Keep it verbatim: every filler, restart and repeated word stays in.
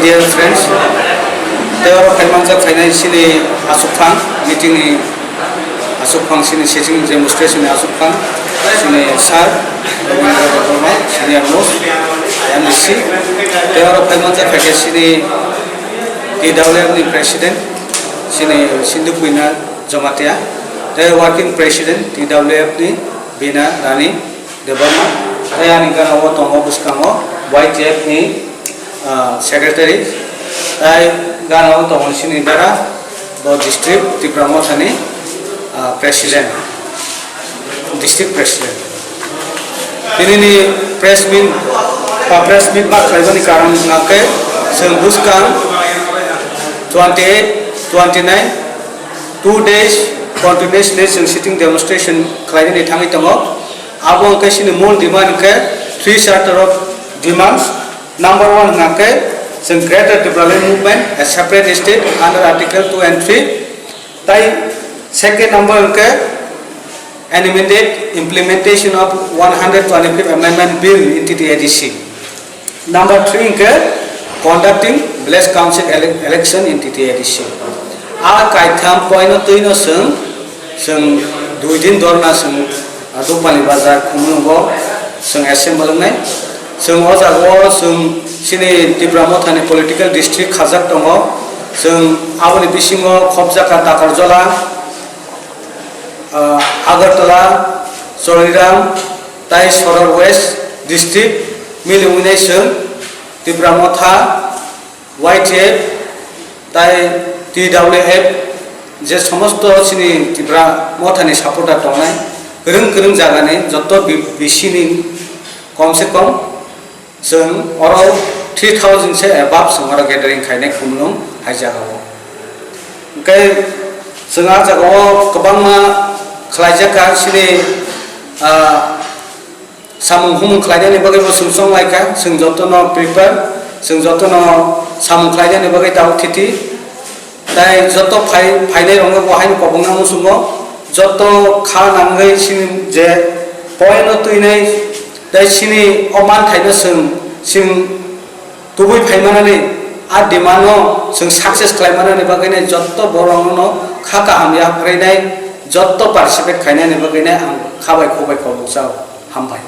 Dear friends, tei oro phaimanjak phainai chini aswkphang meeting ni aswkphang, chini sitting demonstration ni aswkphang, chini sir Robindra Debbarma, senior most M D C, tei oro phaimanjak phaikha chini T W F ni president, chini Sindhu Puina Jamatia, tei working president T W F ni Bina Rani Debbarma, tei ani gana o tongo bwskango Y T F ni, ah, secretary, tei gana o tongo chini bera bo district Tipra Motha ni, ah, president, district president. Tini ni press meet, ah, press meet ma khlaibani karon hwnkhe chwng bwskang twenty eight, twenty nine, two days continuously chwng sitting demonstration khlainani thangwi tongo. Abo hwnkhe chini mul demand hwnkhe three set of demands. Number one hwnkhe chwng Greater Tipraland Movement, a separate state under Article two and three. Tai second number hwnkhe an amended implementation of one hundred twenty-fifth Amendment Bill in T T A D C. Number three hwnkhe conducting village council ele-, election in T T A D C. A kaitham point no twi no chwng, chwng dui din dorna chwng, ah, Dupali Bazar Khumulwngo chwng assemble wngnai. Chwng o jaga o chwng chini Tipra Motha ni political district khajak tongo. Chwng aboni bisingo Khopjaka, Takarjola, ah, Agartala, Choriram, tai Sorar West District mili wngwi nai chwng Tipra Motha, Y T F, tai T W F, je somosto chini Tipra Motha ni supporter tongnai, kwrwng kwrwng jaga ni joto bi-, B C ni kom se kom chwng oro three thousand se above chwng oro gathering khainai Khumulwng hai jaga o. Hwnkhe chwng ah jaga o kwbangma khlaijak kha chini, ah, samung humung khlainani bagwi bo chwng chong lai kha, chwng jotono prepare, chwng jotono samung khlainani bagwi tabuk thiti. Tai joto phai-, phainai rokno bo haino kobongna muchungo, joto kha nangwi chini je point no twinai, tai chini o manthaino chwng, chwng tubui phaimanani, a demand no chwng success khlaimanani bagwino joto borokno kha kaham yapharwi nai, joto participate khainani bagwino ang kha bai khuk bai kobok chao. Hambai.